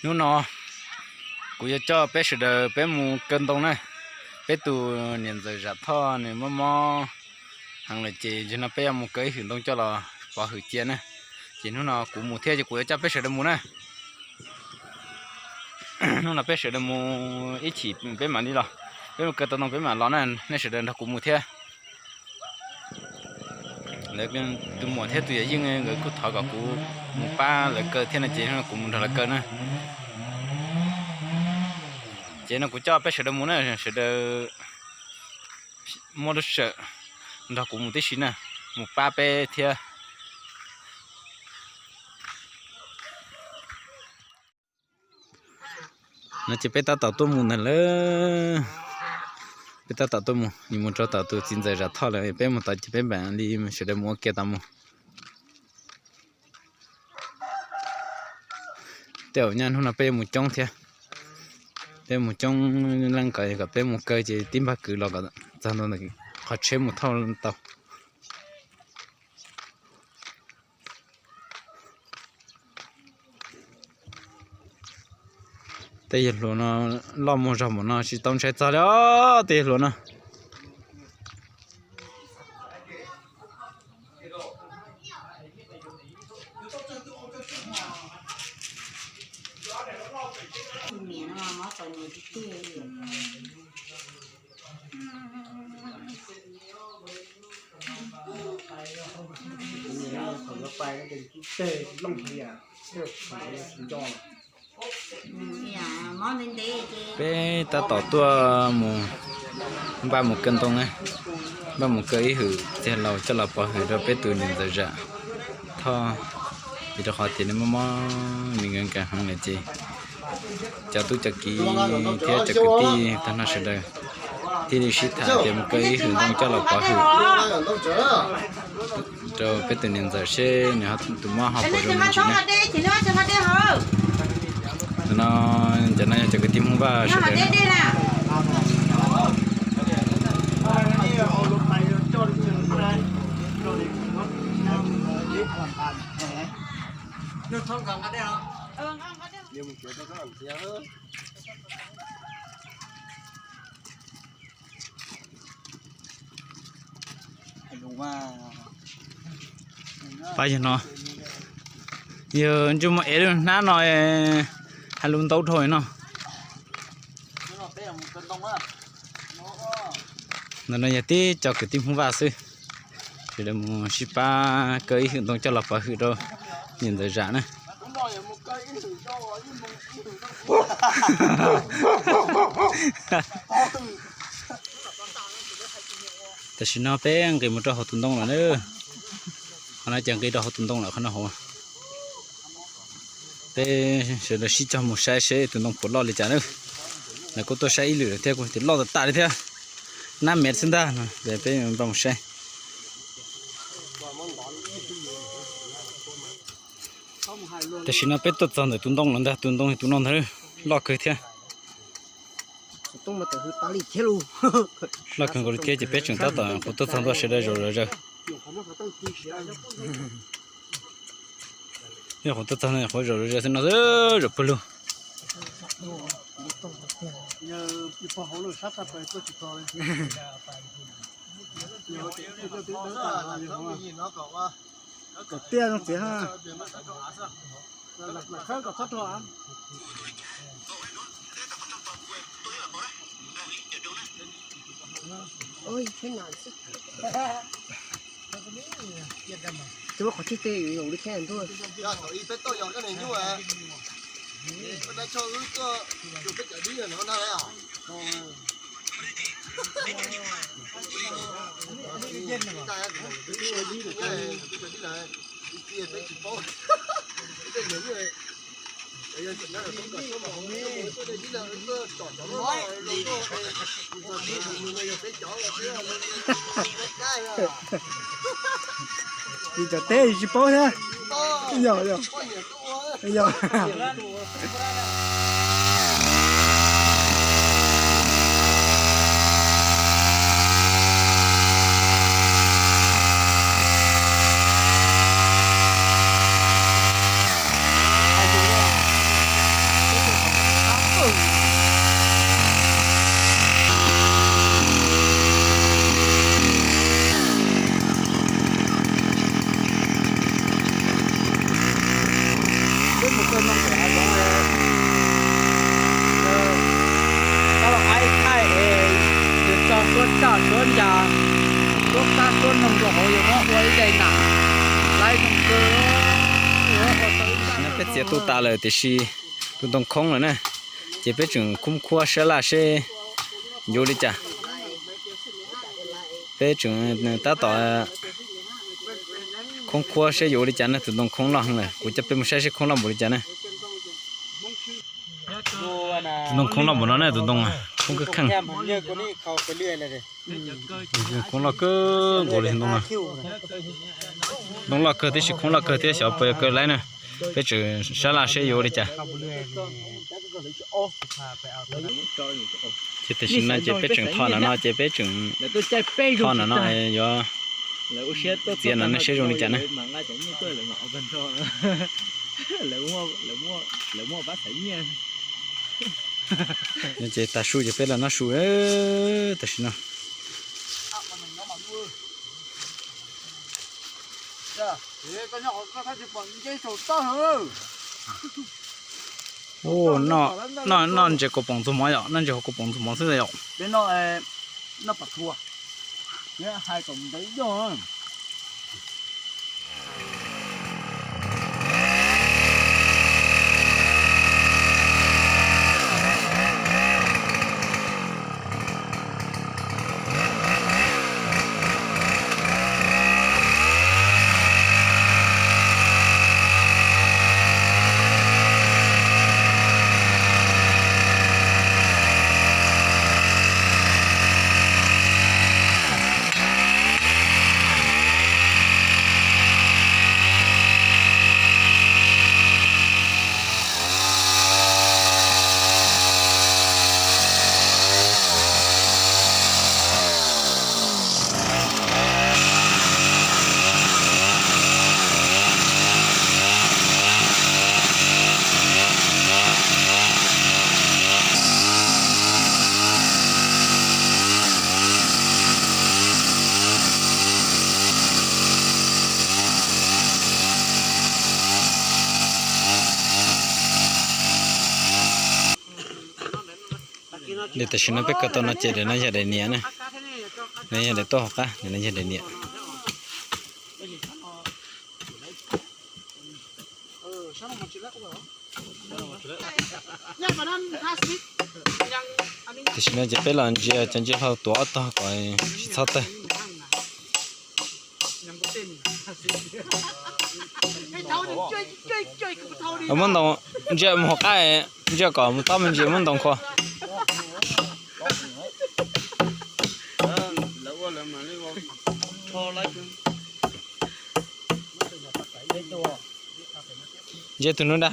Hnub no kuv yuav coj peb sawv daws peb mus kaw ntoo na. Peb tus niam ntxawm Zam Thoj nws mob mob heev lawm ces hnub no peb yuav mus kaw ib hwm ntoo coj los pov hwm cia na. Ces hnub no kuv mus thiab ces kuv yuav coj peb sawv daws mus na. Hnub no peb sawv daws mus ib chim peb mam li los. Peb mus kaw tau ntoo peb mam los na, nej sawv daws nrog kuv mus thiab. Lawv tus muam thiab tus yawm yij nkawd kuj thov kom kuv mus pab lawv kaw thiab no ces kuv mus nrog lawv kaw na. Ces no kuv coj peb sawv daws mus na, sawv daws muaj lub sij hawm nrog kuv mus tib si na, mus pab peb thiab. No ces peb tab tom tuaj mus ntag lauj. Peb tab tom tuaj mus, nws mus rau tom tus txiv ntxawm Zam Thoj lawm, peb mus tod ces peb mam li sawv daws mus ua ke tod mus. Tej zaum nyaj hnub no peb yuav mus coob thiab. Peb mus coob leej kom, kom peb mus kaw ces tib npag kwv los kom txog ntawm qhov tsheb mus thauj tau. Tej yawg hluas no loj muag zog npaum no tsis tau ntshai txog li os, tej yawg hluas no. Peb tab tom tuaj mus npaj mus kaw ntoo na, npaj mus kaw ib hwm txiag laus coj los pov hwm rau peb tus niam ntxawm Zam Thoj, vim rau qhov tias nws mob mob nws nkees nkees heev lawm ces cov tub cov kiv thiab cov kwv tij tag nrho sawv daws thiaj li sib tham tias mus kaw ib hwm ntoo coj los pov hwm rau peb tus niam ntxawm seb nws tus mob ho puas zoo me ntsis na. Ntawm no, cov no yog cov kwv tij Hmoob Vaj sawv daws. Pab yawg no, yawg ntsej muag ev lub hnab no, hais lus ntau dhau no. Ntawm no yog tib co kwv tij Hmoob Vaj xwb, sawv daws mus sib pab kaw ib hwm ntoo coj los pov hwm rau niam ntxawm Zam na. Tam sim no peb nqis mus rau hauv tus ntoo lawm na. Qhov no ces nqis rau hauv tus ntoo lawm, qhov no hauv. Peb sawv daws sib cog mus saib seb tus ntoo puas loj li cas na. Lawv kuj tuaj saib ib lwm lawm thiab, kuj tias loj tas tas li thiab. Nab mev xwb ntag no, peb npaj mus saib. Tam sim no peb tuaj txog ntawm tus ntoo lawm ntag, tus ntoo tus no ntag, loj kawg thiab. Loj kawg nkaus li thiab ces peb tseem tab tom qhuav tuaj txog ntua, sawv daws zaum zom zaws. Nyuam qhuav tuaj txog no, nyuam qhuav zaum zom zaws xwb no, zaum pawg lug. Kom tiaj zoo txiv ha. Tus qhov tsis tej zaum li thiab ntuj. Yog cov teb tsis paub thiab. Yog, yog. Yog. Koj noj ntawm hav zoov, koj los aib thaij es yus tso suab tsaj suab ncas, suab kab suab noog rau hauv yus muab ua ib daim nam laib zoo kawg. Tam sim no peb txiav tu tas lawm tiam sis tus ntoo khoob lawm na, ces peb tseem khoob khuab sab laj seb yuav ua li cas. Peb tseem tab tom khoob khuab seb yuav ua li cas na, tus ntoo khoob loj heev lawm, kuv coj peb mus saib seb khoob loj npaum li cas na. Tus ntoo khoob loj npaum no na, tus ntoo khoob kawg kheej. Khoob loj kawg nkaus li ntoo no. Ntoo loj kawg tib si, khoob loj kawg thiab, xyov puas yog kawg laib na. Peb tseem sab laj seb yuav ua li cas. Ces tam sim no ces peb tseem tho no no, ces peb tseem tho no no, yuav txiav no ne seb zoo li cas na. Ces tav su ces peb los noj su tam sim no. Noj, noj ntses kaus poom ntxuag mov yom, noj ntses kaus poom ntxuag mov xwb yom. Tam sim no peb kawg tau no ces daim no yog daim niam na, no yog daim tuaj hauv qab, daim no yog daim niam. Tam sim no ces peb los ntsia cov ntsia hlau tuav ob tog kom tsis txhob tawg. Muab ntoo ntsia mus hauv qab, ntsia kom mus tob me ntsis muab ntoo khua. Ntsia tus nub dab.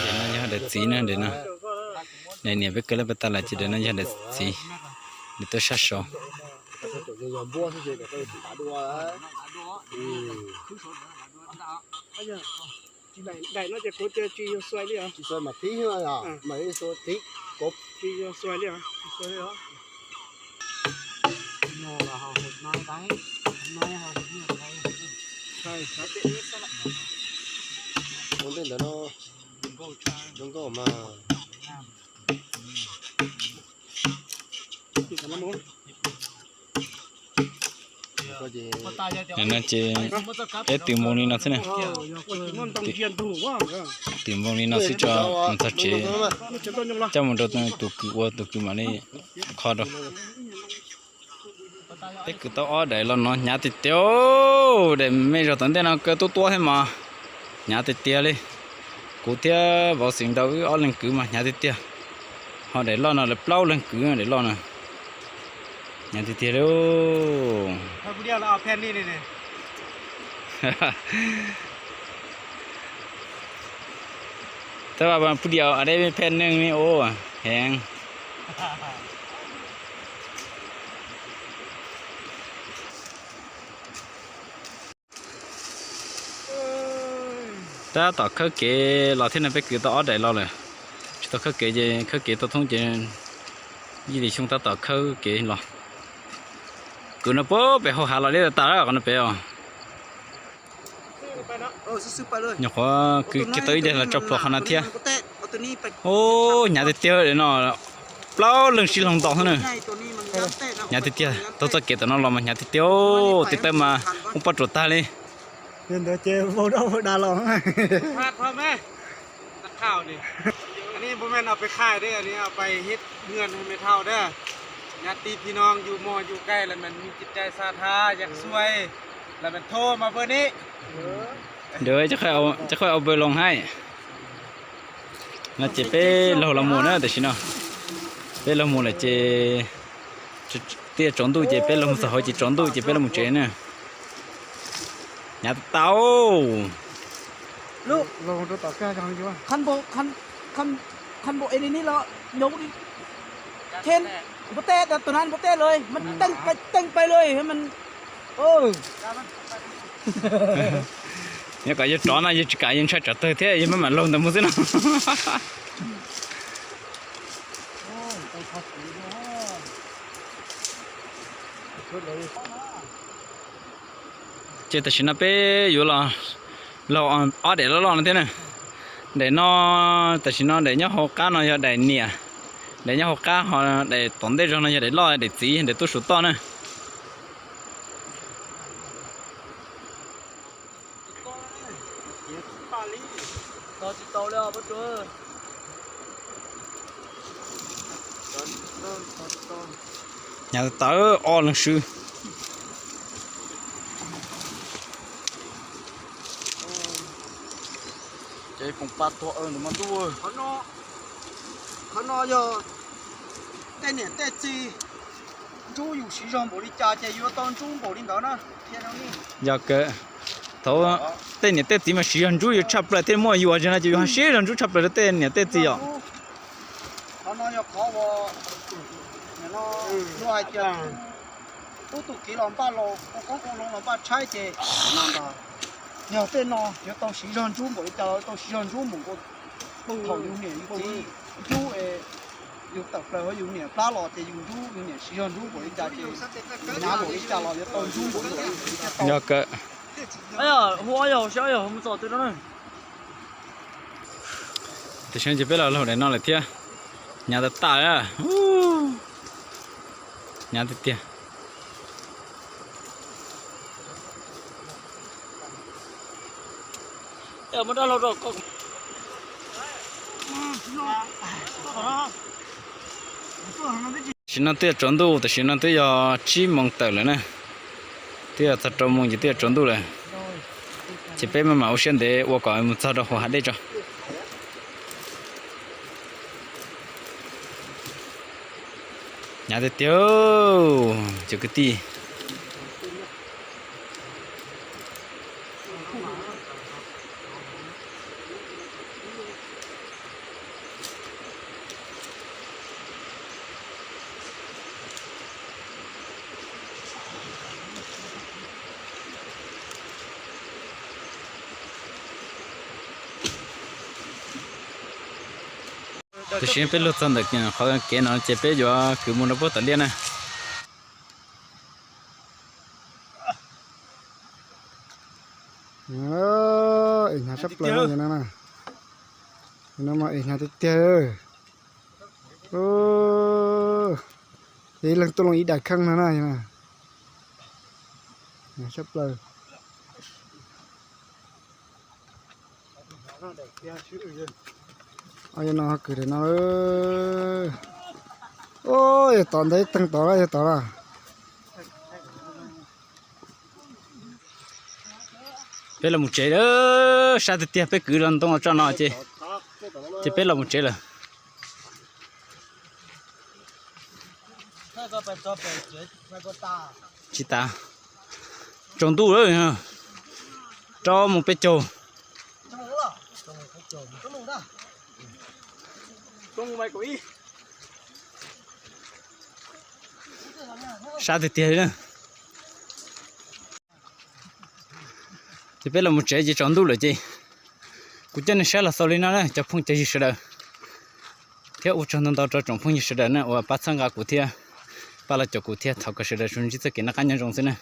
Daim no yog daim txiv na, daim no. Daim niam peb kaw lawm pas tas lawm ces daim no yog daim txiv, daim tuaj sab saud. Ua ntej ntawd no zoo nkauj mas. No ces peb twm npoos li no xwb na. Twm npoos li no xwb tso, mus txog tsev coj mus rau tus kwv ua, tus kwv mam li kho rau. Peb kwv tau ob daim los no hnyav tiag tiag, daim me zog tom ntej no kaw tuab tuab thiab mas hnyav tiag tiag li. Kuv thiab vauv xeem nraud wb ob leeg kwv mas hnyav tiag tiag. Daim loj no lawv plaub leeg kwv daim loj no. Hnyav tiag tiag li. Tab pub diav a deb pheej neeg li ua heev. Tab tom khawb kev los thiab no, peb kwv tau ob daim los lawm. Tsis tau khawb kev ces khawb kev tau thoob ces ib li xyoo tab tom khawb kev los. Kwv no puag pem hauv hav los liab tas tas qhov no pem os. Nyuam qhuav kwv kiag tau ib daim los tso plhuav qhov no thiab. Ub, hnyav tiag tiag no, plaub leeg sib laug ntaus xwb na. Hnyav tiag tiag, taug txoj kev tom no los mas hnyav tiag tiag, tes taw mas ua poj ruam tag li. Ntawd ces vau dab vau dav los. Antes vamos a ir a pai hit ngan me thau da. Ña ti phi nong yus mos yus kaij lawm mas mi ci cai sa tha yak xuai lawm mas thov mas pw ni. Ntawd cov qhov au pw loo haib. No ces peb laug los mus na tam sim no. Peb laug mus lawm ces twb tsaus ntuj ces peb laug mus txog hauv ces tsaus ntuj ces peb laug mus tsev na. Hnyav tau. Khab npaum es li ni los nyob li. Khen npua teb, tus na npua teb lawm, mas teej pais lawm, mas. Yog kom yog tsov no yog tsis kam, yog ntshai tsov tawg thiab yog maj mam laug ntawd mus xwb no. Ces tam sim no peb yuav los laug ob daim loj loj no thiab na. Daim no, tam sim no daim nyob hauv qab no yog daim niam, daim nyob hauv qab ho daim tom ntej zog no yog daim loj daim txiv daim tuaj saum toj na. Hnyav tawv ob leeg swb. Ces poom pa tuag ntawd mas ntuj. Qhov no yog tej niam tej txiv nrub yus siv zog npaum li cas ces yuav tau nrub npaum li ntawd na. Yog kawg, thaum tej niam tej txiv mas siv zog nrub yus tshaj plaws thiaj muaj yus, yog no ces yus ho siv zog nrub tshaj plaws rau tej niam tej txiv os. Qhov no yog qhov uas luag hais tias tub tus kiv los npaj los, ua qoob ua loo los npaj tshaib ces yog tej no yuav tau siv zog nrub npaum li cas los tau siv zog nrub npaum nkaus. Thaum yus niam yus txiv nrub es yus tawm plaws hauv yus niam plab los ces yus nrub, yus niam siv zog nrub npaum li cas ces yus nyav npaum li cas los yuav tau nrub npaum li cas. Yog kawg. Hu ob yog, hu ob yog mus txog twg no. Tam sim no ces peb los laug daim no lawm thiab. Hnyav tas tas, hnyav tiag tiag. Tam sim no twb yog tsaus ntuj, tam sim no twb yog tsib moos tawm lawm na. Twb yog txog rau moos ces twb yog tsaus ntuj lawm. Ces peb maj mam ua siab ntev ua kom mus txog rau hauv hav dej tso. Hnyav tiag tiag cov kwv tij. Tam sim peb luag txog ntawm qhov kev no ces peb yuav kwv mus rau puag tom liaj na. Es hnyav sab plaws no, no mas es hnyav tiag tiag. Ces ib leeg tuaj loo ib daim kheej no na. Hnyav sab plaws. Yog no kwv daim no. Yog tod ntawd ib teeg tod, yog tod lawm. Peb los mus tsev lawm, sab tiag tiag, peb kwv los ntoo los tso no ces, ces peb los mus tsev lawm. Tsis tas, tsaus ntuj lawm, rau mus peb caug. Sab tiag tiag li na. Ces peb los mus tsev ces tsaus ntuj lawm ces kuv coj nej saib los xaus li no na cov phooj cov ywg sawv daws. Thiab ua tsaug ntau ntau rau tsoom phooj ywg sawv daws na uas pab txhawb nqa kuv thiab pab los caum kuv thiab. Thov kom sawv daws tsuas ntsib txoj kev noj qab nyob zoo xwb na.